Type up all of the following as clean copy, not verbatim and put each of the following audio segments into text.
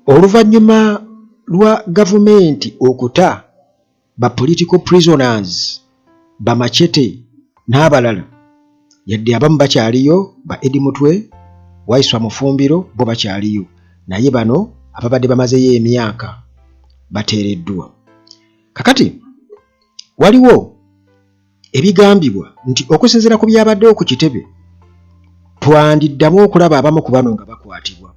Oluvannyuma lwa gavumenti okuta ba political prisoners ba Machete n'abalala, yadde abamu bakyaliyo, ba Eddie Mutwe, Waiswa Mufumbiro bo bakyaliyo, naye bano ababadde bamazeyo emyaka bateereddwa. Kakati waliwo ebigambibwa nti okusinziira ku byabaddewo ku kitebe twandiddamu okulaba abamu ku bano nga bakwatibwa.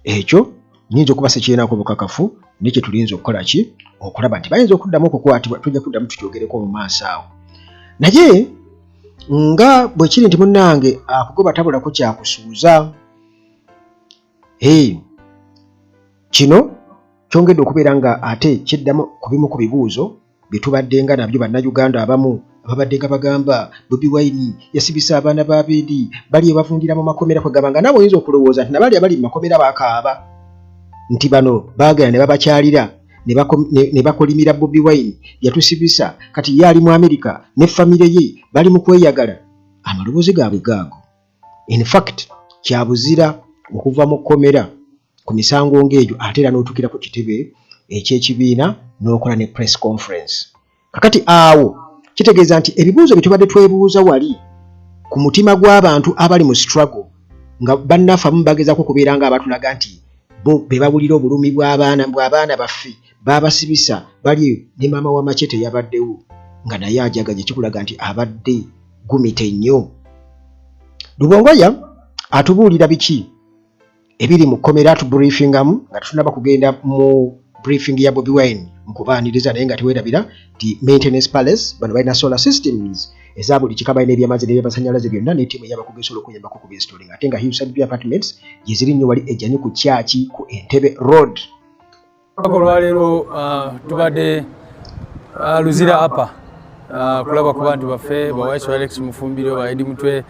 Ekyo nyinza okuba sikirinako bukakafu, naye kye tulinza okukola ki okulaba nti bayinza okuddamu okukwatibwa, tujja kuddamu tukyogereko mu maaso awo. Naye nga bwe kiri nti munnange akugoba tabulako kyakusuuza, kino kyongedde okubeera nga ate kiddamu ku bimu ku bibuuzo bye tubaddenga nabyo Bannayuganda abamu ababadde nga bagamba Bobi Wine yasibisa abaana ba bendi bali ebavundira mu makomera, kwegamba nga naawe oyinza okulowooza nti nabali abali mu makomera bakaaba nti bano baagenda ne babakyalira ne bakolimira Bobi Wine yatusibisa, kati ye ali mu Amerika ne famire ye bali mu kweyagala. Amaloboozi gaabwe gaago. In fact kya buzira okuva mu kkomera ku misango ng'egyo ate era n'otuukira ku kitebe eky'ekibiina n'okola ne press conference. Kakati awo kitegeeza nti ebibuuzo bye tubadde twebuuza wali ku mutima gw'abantu abali mu struggle nga bannaffe abamu bagezaako okubeera nga abatulaga nti bo be bawulira obulumi bw'abaana baffe baabasibisa bali ne maama wa Machete yabaddewo nga naye ajaganya, kikulaga nti abadde gumite nnyo. Lubongoya atubuulira biki ebiri mu kkomera, atubriefingamu nga tetunaba kugenda mu briefing ya Bobi Wine mu kubaaniriza, naye nga teweerabira nti Maintenance Palace bano balina solar systems eza buli kika, balina ebyamazzi n'ebyamasannyalaze byonna ne ttiimu ey'abakugu esobola okuyambako ku installing, ate nga Hillside View Apartments gye ziri nnyo wali ejjanyi ku kyaki ku Entebbe Road. Olwaleero tubadde Luzira Upper kulaba ku bantu baffe ba Waiswa Alex Mufumbiro, ba Eddie Mutwe,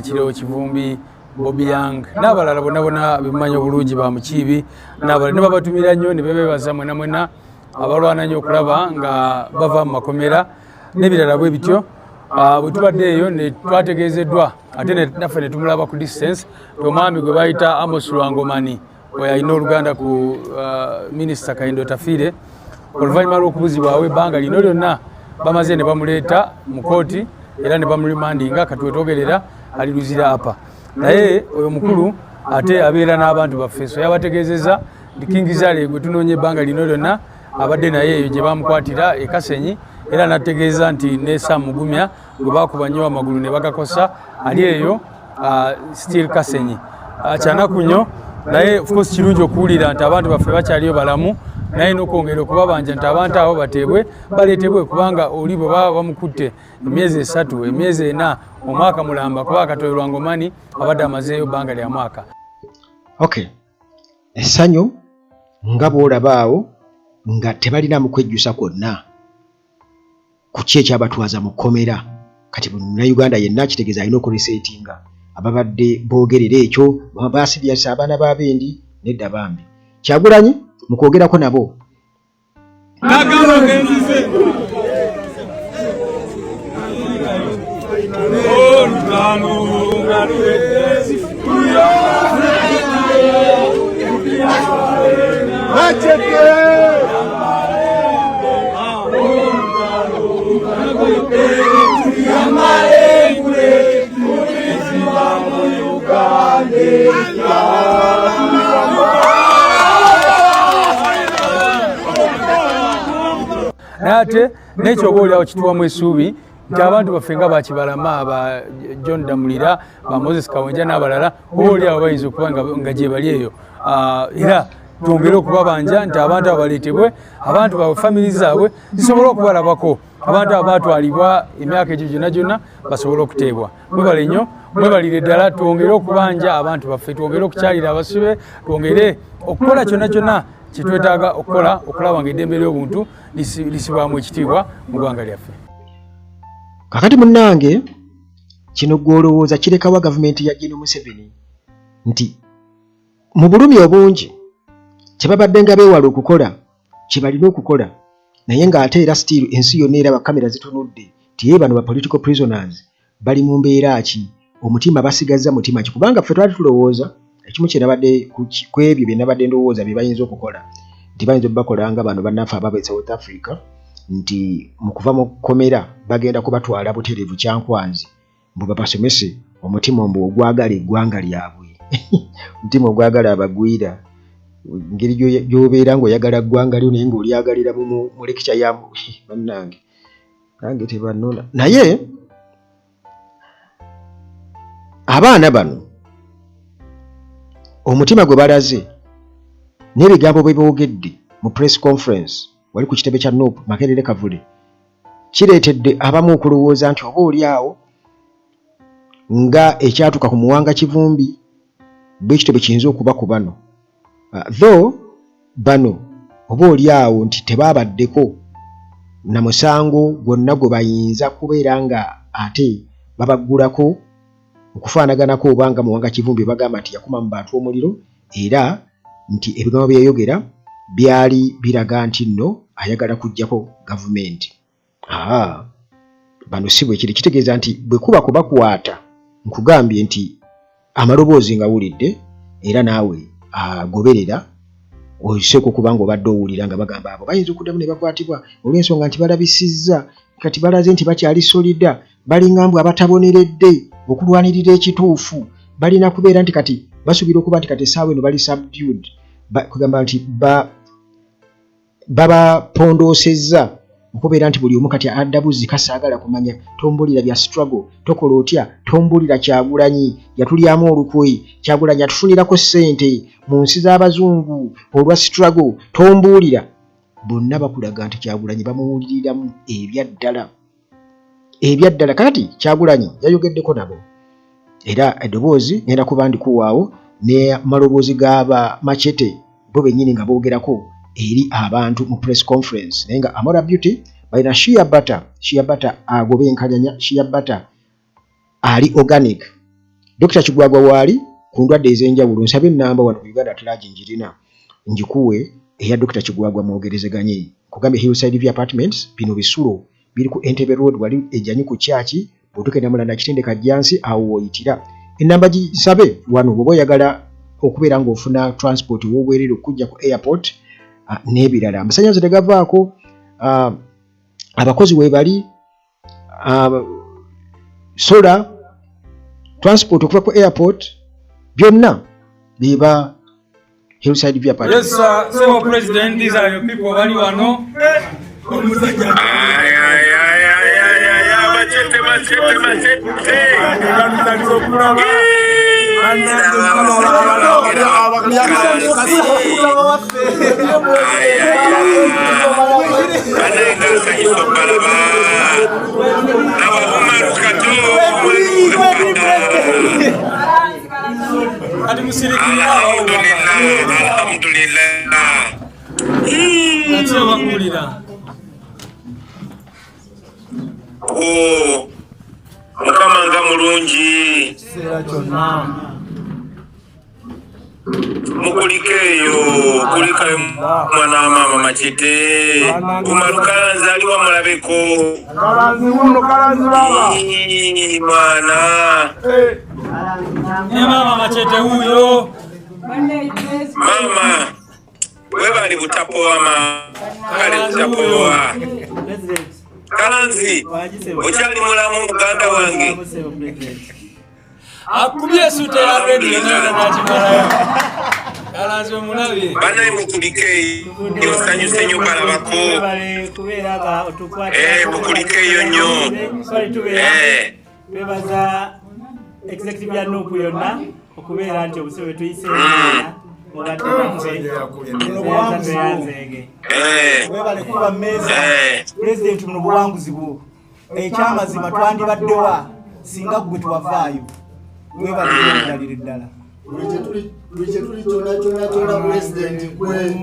Kirewo Kivumbi, Bobi Young n'abalala bonna bonna bemumanyi obulungi, ba Mukiibi n'abalala, ne babatumira nnyo ne bebeebaza mwena mwena abalwana nnyo okulaba nga bava mu makomera n'ebirala bwe bityo. Bwe tubadde eyo ne twategeezeddwa ate naffe ne tumulaba ku distance omwami gwe bayita Amos Lwangomani, oyo alina oluganda ku minisita Kahinda Otafiire. Oluvannyuma lw'okubuzibwawo ebbanga lino lyonna bamaze ne bamuleeta mu kooti era ne bamuremandinga, kati wetwogerera ali Luzira Upper. Naye oyo mukulu ate abeera n'abantu baffe, so yabategeezezza nti King Zale gwe tunoonya ebbanga lino lyonna abadde naye eyo gye bamukwatira e Kasenyi, era n'ategeeza nti ne Sam Mugumya gwe bakuba nnyo amagulu ne bagakosa ali eyo still Kasenyi. Kyanaku nnyo, naye of course kirungi okuwulira nti abantu baffe bakyaliyo balamu, naye n'okwongera okubabanja nti abantu abo bateebwe baleetebwe, kubanga oli bwe baba bamukutte emyezi 3, emyezi 4, omwaka mulamba, kuba Katoyo Lwangomani abadde amazeeyo bbanga lya mwaka. Okay, essanyu nga bw'olaba awo nga tebalinamu kwejjusa kwonna ku ki ekyabatwaza mu kkomera. Kati buli Munnayuganda yenna kitegeeza alina okuresetinga ababadde boogerera ekyo basibyasa abaana ba bendi nedda bambi. Kyagulanyi mu kwogerako nabo Naye ate nekyo oba oliawo kituwamu essuubi nti abantu baffe nga bakibalama, ba John Damulira, ba Moses Kawenja n'abalala, oba oliawo bayinza okuba nga gye bali eyo. Era twongere okubabanja nti abantu abo baleetebwe, abantu baabwe famiri zaabwe zisobole okubalabako, abantu abo batwalibwa emyaka egyo gyonna gyonna basobole okuteebwa. Mwebale nnyo, mwebalire ddala. Twongere okubanja abantu baffe, twongere okukyalira abasibe, twongere okukola kyonna kyonna kyetwetaaga okukola okulaba nga eddembe ly'obuntu lisibwamu ekitiibwa mu ggwanga lyaffe. Kakati munnange, kino gw'olowooza kirekawa gavumenti ya Gen Museveni nti mu bulumi obungi kye babadde nga beewala okukola kye balina okukola, naye ng'ate era still ensi yonna era bakamera zitunudde nti ye bano ba political prisoners bali mu mbeera ki, omutima basigazza mutima ki? Kubanga ffe twali tulowooza Ekimu kye nabadde ku ebyo bye nabadde ndowooza bye bayinza okukola nti bayinza obubakola nga bano bannaffe ababa e South Africa nti mu kuva mu kkomera bagenda kubatwala butereevu Kyankwanzi mbu babasomese omutima mbu ogwagala eggwanga lyabwe omutima ogwagala abagwira engeri gy'obeera ng'oyagala ggwanga lyo naye ng'olyagalira mu lecture ya bannange nange tebanona naye abaana bano omutima gwe balaze n'ebigambo bye boogedde mu press conference wali ku kitebe kya NUP Makerere Kavule kireetedde abamu okulowooza nti oba oli awo nga ekyatuuka ku Muwanga Kivumbi bwe kityo bwe kiyinza okuba ku bano. Though bano oba oli awo nti tebabaddeko na musango gwonna gwe bayinza kubeera nga ate babaggulako okufaanaganako oba nga Muwanga Kivumbi bagamba nti yakuma mu bantu omuliro era nti ebigambo bye yayogera byali biraga nti nno ayagala kuggyako gavumenti. Aa, bano si bwe kiri. Kitegeeza nti bwe kuba kubakwata, nkugambye nti amaloboozi nga wulidde era naawe agoberera osooka okuba nga obadde owulira nga bagamba abo bayinza okuddamu ne bakwatibwa olw'ensonga nti balabisizza kati balaze nti bakyali solida balinga mbu abataboneredde okulwanirira ekituufu balina kubeera nti kati basuubira okuba nti kati essaawa eno bali subdued kugamba nti babapondoosezza okubeera nti buli omu kati adda buzzi kasaagala kumanya tombulira bya struggle tokola otya tombulira Kyagulanyi yatulyamu olukwe Kyagulanyi atufunirako ssente mu nsi z'abazungu olwa struggle tombuulira bonna bakulaga nti Kyagulanyi bamuwuliriramu ebyaddala ebyaddala kakati Kyagulanyi yayogeddeko nabo era eddoboozi ngenda kuba ndikuwaawo ne maloboozi g'aba Machete bo bennyini nga boogerako eri abantu mu press conference naye nga Amora Beauty balina shea butter shea butter agoba enkanyanya shea butter ali organic Dr. Kigwagwa waali ku ndwadde ez'enjawulo nsaba ennamba wano ku Uganda at large njirina njikuwe eya Dr. Kigwagwa mwogerezeganye nkugambye Hillside View Apartments bino bisulo biri ku Entebbe Road wali ejanyi ku kyaki bw'otuuka e Namulanda Kitende Kajjansi awo w'oyitira ennamba gisabe wano bw'oba oyagala okubeera ng'ofuna transport ow'obwereere okujja ku airport n'ebirala amasannyalaze tegavaako abakozi weebali sola transport okuva ku airport byonna beba Hillside View Apartments. Yes, sir. So, President, these are your people. Bali wano. Ay, ay, ay, ay, ay, ay, ay, machete, machete, machete. Ay, ay, ay. Banange akayisa obalaba. Laba Umaru Kato, Umaru. Kati musirikire awo. Alhamdulillah, alhamdulillah. Kati abakulira. Oh, Mukama nga mulungi. Mukulike eyo, kulikayo mwana wa maama Machete. Umaru Kalanzi ali wamulabeko. Kalanzi wuno Kalanzi baba. Ii, mwana. Ne mama Machete huyo. Mama, webali butapowa ma. Webali butapowa. Kalanzi, okyali mulamu muganda wange. Akubye esuuta ya radio naye nakimalayo. Kalanzi omulabye. Banaye mukulike eyo, nsanyuse nnyo balabako. Mukulike eyo nnyo. Twebaza executive ya NUP yonna okubeera nti obusibe bwe tuyiseemu mubadde naffe tweyanzeege. Webale kuba mmeeza. Pulezidenti buno buwanguzi bwo. Ekyamazima twandibaddewa singa ggwe tuwavaayo. Webale kubeeralira ddala. Buli kye tuli kyonna kyonna kyonna pulezidenti gwe.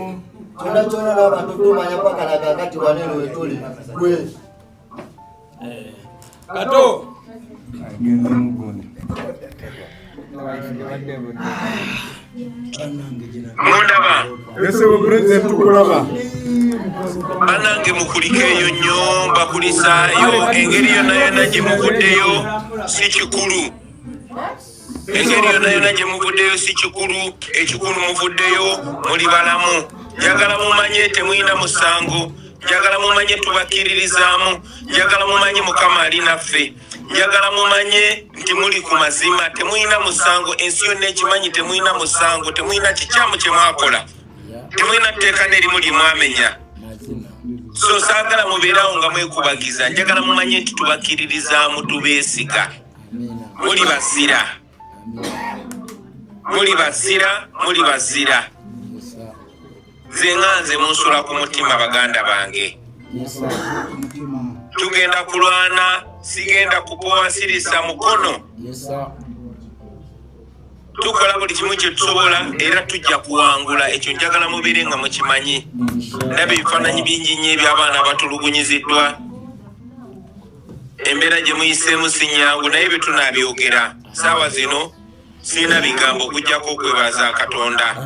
Kyonna kyonna n'abantu tumanya paka na kaakati wano eno we tuli gwe. Kato. Mundaba. Esebo pulezidenti tukulaba. Banange mukulike eyo nnyo mbakulisaayo engeri yonna yonna gye muvuddeyo si kikulu. Engeri yonna yonna gye muvuddeyo si kikulu, ekikulu muvuddeyo muli balamu. Njagala mumanye temulina musango, njagala mumanye tubakkiririzaamu, njagala mumanye Mukama ali naffe, njagala mumanye nti muli ku mazima, temulina musango. Ensi yonna ekimanyi temulina musango, temulina kikyamu kye mwakola, temulina tteeka n'erimu lye mwamenya. So saagala mubeerawo nga mwekubagiza, njagala mumanye nti tubakkiririzaamu, tubeesiga, muli bazira, muli bazira, muli bazira. Nze nga nze munsula ku mutima baganda bange. Tugenda kulwana, sigenda kupowa, sirisa mukono. Tukola buli kimu kye tusobola era tujja kuwangula. Ekyo njagala mubeere nga mukimanyi. Ndaba ebifaananyi bingi nnyo eby'abaana abatulugunyiziddwa. Embeera gye muyiseemu si nnyangu, naye bye tunaabyogera. Saawa zino sirina bigambo okuggyako okwebaza Katonda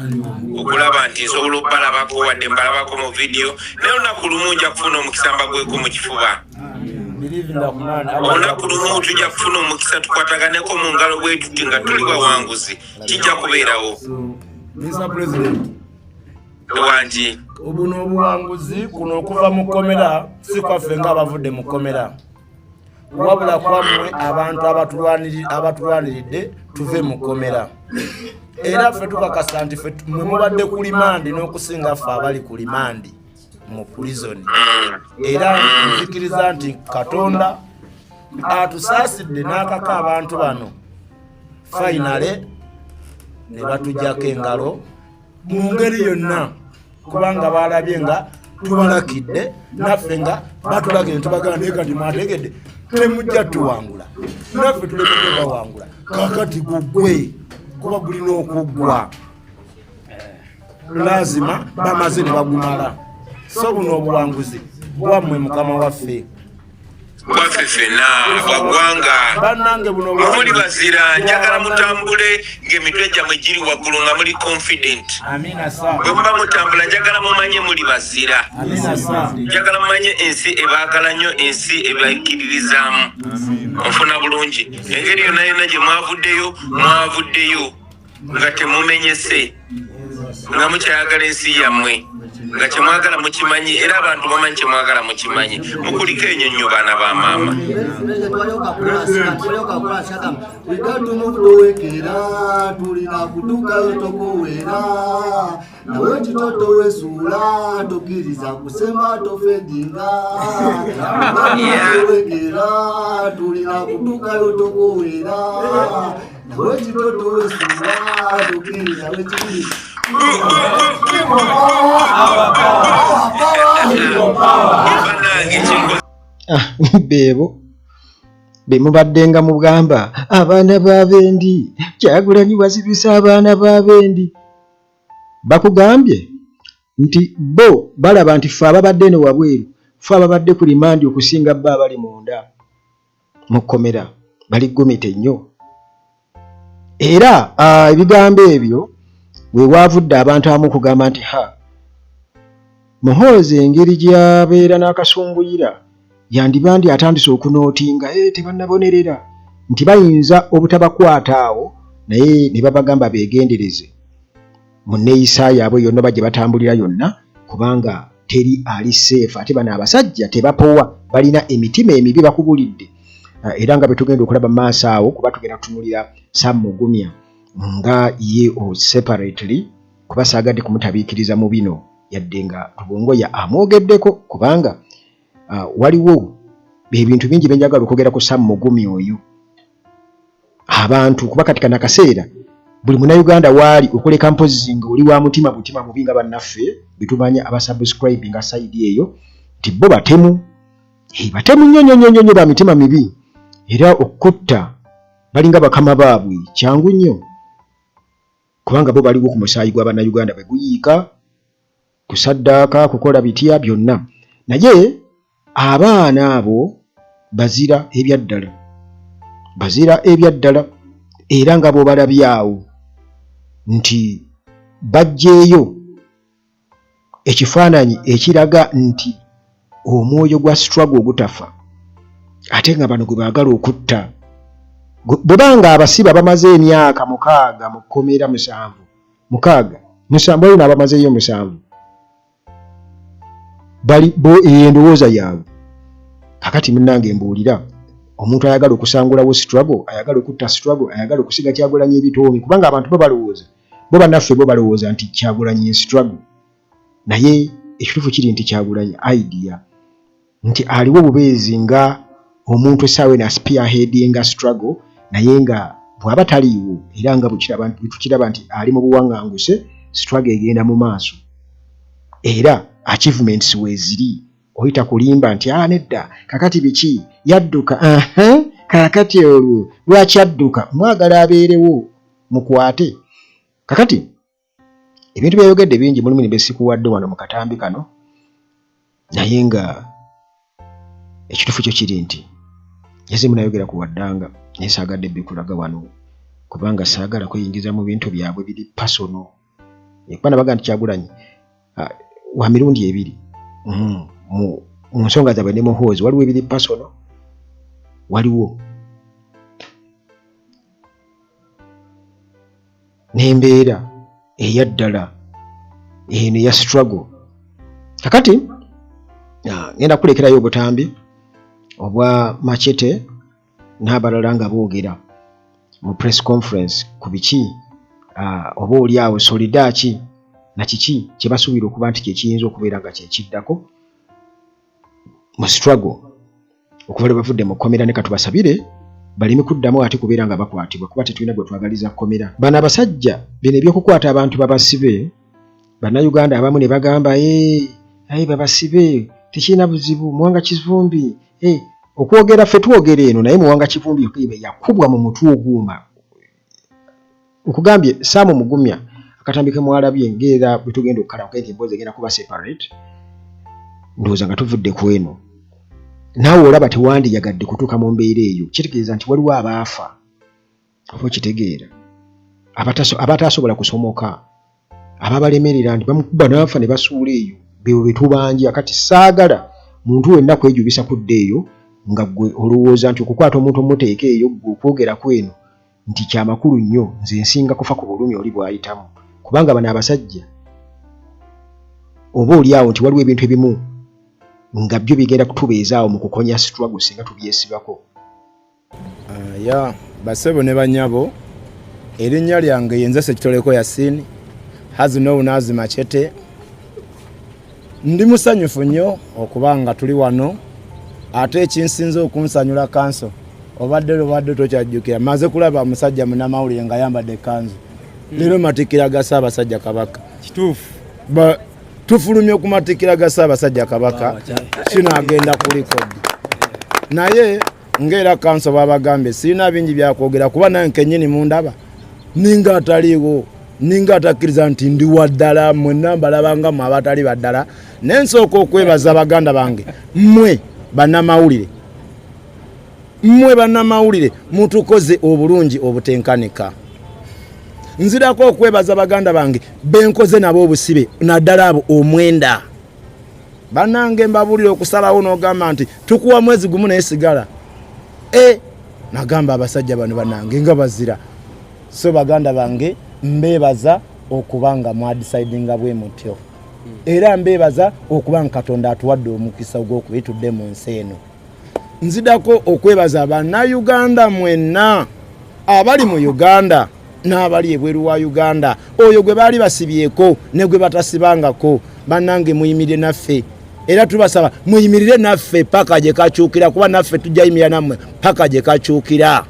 okulaba nti nsobola okubalabako, wadde mbalabako mu vidiyo, naye olunaku lumu nja kufuna omukisa mbagweko mu kifuba. Olunaku lumu tujja kufuna omukisa tukwataganeko mu ngalo bwe tuti nga tuli bawanguzi, kijja kubeerawo. Mr. President. Wangi. Obuno obuwanguzi kuno okuva mu kkomera si kwaffe ng'abavudde mu kkomera, wabula kwammwe abantu abatulwaniridde tuve mu kkomera. Era ffe tukakasa nti ffe mwe mubadde ku limandi n'okusinga ffe abali ku limandi mu prison. Era nzikiriza nti Katonda atusaasidde n'akaka abantu bano finale ne batuggyako engalo mu ngeri yonna, kubanga balabye nga tubalakidde, naffe nga batulagidde tubagamba, naye kati mwategedde temujja tuwangula, naffe tulemedde bawangula. Kakati gugwe kuba gulina okuggwa, lazima bamaze ne bagumala. So buno obuwanguzi bwammwe mukama waffe, bwaffe ffenna, bwa ggwanga. Bannange, buno muli bazira. Njagala mutambule ng'emitwe gyammwe giri waggulu, nga muli confident. Amina sa. Bwe muba mutambula, njagala mumanye muli bazira. Amina sa. Njagala mumanye ensi ebaagala nnyo, ensi ebakkiririzaamu. Onfuna bulungi? Engeri yonna yonna gye mwavuddeyo, mwavuddeyo nga temumenyese, nga mukyayagala ensi yammwe, nga kyemwagala mukimanyi, era abantu bamanyi kyemwagala mukimanyi. Mukuliko enyo nnyo, baana ba maama. Wikatumukuwekera tulina kutuukayo, tokowera nawe kitoto wesuula, tokkiriza kusemba, tofedinga wekera tulina kutuukayo, tokowera nawe kitoto wesuula, tokkiriza wekiri. Bannange, kinko Ah, beebo be mubadde nga mugamba abaana b'abendi, Kyagulanyi wasibisa abaana b'abendi. Bakugambye nti bo balaba nti ffe ababadde eno wabweru, ffe ababadde ku limandi okusinga bo abali munda mu kkomera. Bali gumite nnyo. Era ebigambo ebyo we waavudde abantu abamu okugamba nti ha, Muhoozi engeri gy'abeera n'akasunguyira yandiba ndi atandise okunootinga tebannabonerera nti bayinza obutabakwata awo, naye ne babagamba beegendereze mu nneeyisa yaabwe yonna oba gye batambulira yonna, kubanga teri ali safe. Ate bano abasajja tebapowa, balina emitima emibi, bakubulidde. Era nga bwe tugenda okulaba mu maaso awo, kuba tugenda kutunuulira Sam Mugumya nga ye separately, kuba saagadde kumutabiikiriza mu bino yadde nga Lubongoya amwogeddeko, kubanga waliwo ebintu bingi bye njagala okwogera ku Sam Mugumya oyo. Abantu kuba kati kano akaseera buli munnayuganda waali okuleka mpozzi nga oli wa mutima butima bubi nga bannaffe betumanya abasubscribe nga side eyo nti bo batemu, batemu nnyo nnyo nnyo nnyo, ba mitima mibi, era okutta balinga bakama baabwe kyangu nnyo, kubanga bo baliwo ku musaayi gwa bannayuganda bwe guyiika kusaddaaka kukola bitya byonna. Naye abaana abo bazira ebyaddala, bazira ebyaddala, era nga bw'obalabye awo nti baggyeeyo ekifaananyi ekiraga nti omwoyo gwa struggle ogutafa, ate nga bano gwe baagala okutta. Bwe banga abasibe abamaze emyaka mukaaga mu kkomera musanvu mukaaga musanvu waliwo n'abamazeeyo musanvu bali bo eyo endowooza yaabwe. Kakati munnange mbuulira omuntu ayagala okusangulawo struggle, ayagala okutta struggle, ayagala okusiga Kyagulanyi ebitoomi, kubanga abantu bo balowooza, bo bannaffe bo balowooza nti Kyagulanyi ye struggle, naye ekituufu kiri nti Kyagulanyi idea nti aliwo bubeezi nga omuntu essaawa eno aspearheadinga struggle, naye nga bw'aba taliiwo era nga bwetukiraba nti ali mu buwanganguse, struggle egenda mu maaso era achievements weeziri. Oyita kulimba nti a nedda kakati biki yadduka, aha kakati olwo lwaki adduka, mwagala abeerewo mukwate. Kakati ebintu byayogedde bingi, mulimu ne byesikuwadde wano mu katambi kano, naye nga ekituufu kyo kiri nti yazimu nayogera ku waddanga, naye saagadde bikulaga wano kubanga saagala kweyingiza mu bintu byabwe biri pasono. Kuba nabaga nti Kyagulanyi wa mirundi ebiri mu nsonga zaabwe ne Muhoozi, waliwo ebiri pasono, waliwo n'embeera eyaddala eno eya struggle. Kakati ngenda kulekerayo obutambi obwa Machete n'abalala nga boogera mu press conference ku biki oba oli awo solidaaki na kiki kye basuubira okuba nti kye kiyinza okubeera nga kye kiddako mu struggle okuva lwe bavudde mu kkomera. Ne katubasabire baleme kuddamu ate kubeera nga bakwatibwa, kuba tetulina gwe twagaliza kkomera. Bano abasajja bino ebyokukwata abantu babasibe, Bannayuganda abamu ne bagamba aye babasibe tekirina buzibu. Muwanga Kivumbi okwogera ffe twogera eno, naye Muwanga Kivumbi yakubwa mu mutwe oguuma. Nkugambye Saamu Mugumya akatambi ke mwalabye ng'era bwe tugenda okukala nti emboozi egenda kuba separate, ndowooza nga tuvudde ku eno naawe olaba tewandiyagadde kutuuka mu mbeera eyo. Kitegeeza nti waliwo abaafa oba okitegeera abataasobola kusomoka, ababalemerera nti bamukuba n'afa ne basuula eyo, bebo be tubanja. Kati saagala muntu wenna kwejubisa kudda eyo nga ggwe olowooza nti okukwata omuntu omuteeka eyo ggwe okwogera ku eno nti kyamakulu nnyo. Nze nsinga kufa ku bulumi oli bw'ayitamu, kubanga bano abasajja oba oli awo nti waliwo ebintu ebimu nga byo bigenda kutubeezaawo mu kukonya struggle singa tubyesibako. Ya basebo ne banyabo, erinnya lyange yenze Sekitoleko Yasin Hazinounazi Machete. Ndi musanyufu nnyo okuba nga tuli wano, ate ekinsinze okunsanyula kanso obadde lobadde tokyajjukira, maze kulaba musajja munnamawulire nga ayambadde ekkanzu leero matikkira ga Ssaabasajja Kabaka. Kituufu. Tufulumye ku matikkira ga Ssaabasajja Kabaka, kino agenda ku likodi. Naye ng'era kanso babagambye, sirina bingi byakwogera kuba nange kennyini mundaba ninga ataliiwo, ninga atakkiriza nti ndi waddala. Mwenna mbalabanga mwe abatali baddala. Naye nsooka okwebaza baganda bange mmwe bannamawulire, mmwe bannamawulire mutukoze obulungi obutenkanika. Nzirako okwebaza baganda bange benkoze nabo obusibe, naddala abo omwenda. Bannange mbabuulira, okusalawo n'ogamba nti tukuwa mwezi gumu naye sigala e nagamba abasajja bano bannange nga bazira. So baganda bange, mbeebaza okuba nga mwadecidinga bwe mutyo, era mbeebaza okuba nga Katonda atuwadde omukisa ogwokubitudde mu nsi eno. Nzidako okwebaza Bannayuganda mwenna abali mu Uganda n'abali ebweru wa Uganda, oyo gwe baali basibyeko ne gwe batasibangako. Bannange, muyimirire naffe, era tubasaba muyimirire naffe paka gye kakyukira, kuba naffe tujja yimirira nammwe paka gye kakyukira.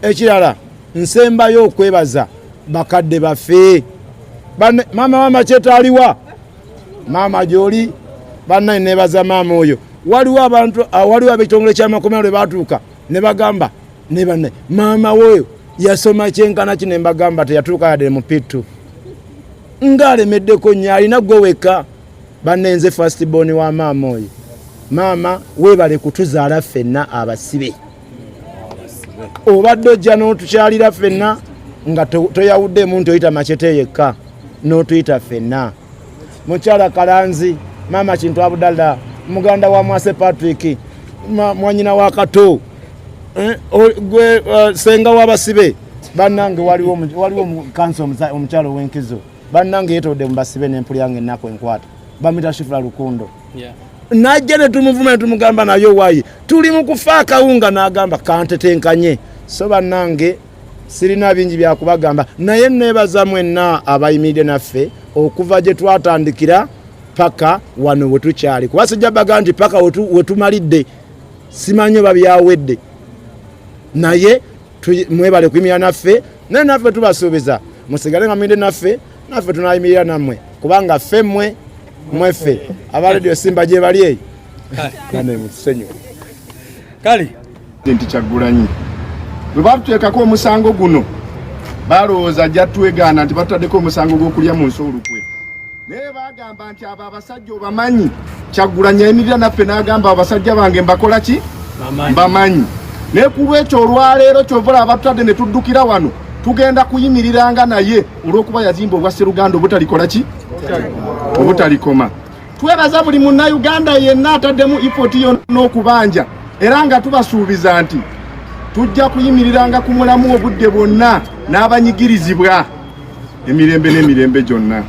Ekirala, nsembayo okwebaza bakadde baffe. Maama wa Machete aliwa? Maama gyoli? Bannaye, nebaza maama oyo. Waliwo abantu, waliwo ab'ekitongole ky'amakomera lwe batuuka ne bagamba ne banne, maama woyo yasoma kyenkana ki? Ne mbagamba teyatuuka yadde mu P2, ng'alemeddeko nnyo, alina gwe wekka. Banne, nze first born wa maama oyo. Maama, weebale kutuzaala ffenna abasibe. Obadde ojja n'otukyalira ffenna nga toyawuddemu nti oyita Machete yekka, n'otuyita ffenna. Mukyala Kalanzi, maama Kintu Abudallah, muganda wa Mwase Patrick, mwanyina wa Kato. Eh, gwe eh, senga w'abasibe bannange waliwo kansa omukyalo ow'enkizo bannange yetodde mu basibe nempulya nga ennaku enkwata bamuyita Shifula Lukundo. Najja ne tumuvuma ne tumugamba naye wayi tuli mu kufa akawunga n'agamba kantetenkanye. So bannange sirina bingi byakubagamba naye neebaza mwenna abayimiridde naffe okuva gye twatandikira paka wano we tukyali, kuba sijja baga nti paka we tumalidde, simanyi oba byawedde, naye mwebale kuyimirira naffe, naye naffe tubasuubiza musigale nga muyimiridde naffe, naffe tunayimirira nammwe kubanga ffe mmwe mweffe aba Radio Simba gye bali eyo. Kale nti Kyagulanyi bwe batuteekako omusango guno balowooza ajja twegaana nti batutaddeko omusango gw'okulya mu nsi olukwe, naye bagamba nti abo abasajja obamanyi. Kyagulanyi ayimirira naffe n'agamba abasajja bange mbakola ki, mbamanyi. Naye ku lwekyo olwaleero kyova abatutadde ne tuddukira wano, tugenda kuyimiriranga naye olw'okuba yazimba obwa sseruganda obutalikola ki, obutalikoma. Twebaza buli munnayuganda yenna ataddemu effort yonna okubanja, era nga tubasuubiza nti tujja kuyimiriranga ku mulamu obudde bwonna n'abanyigirizibwa emirembe n'emirembe gyonna.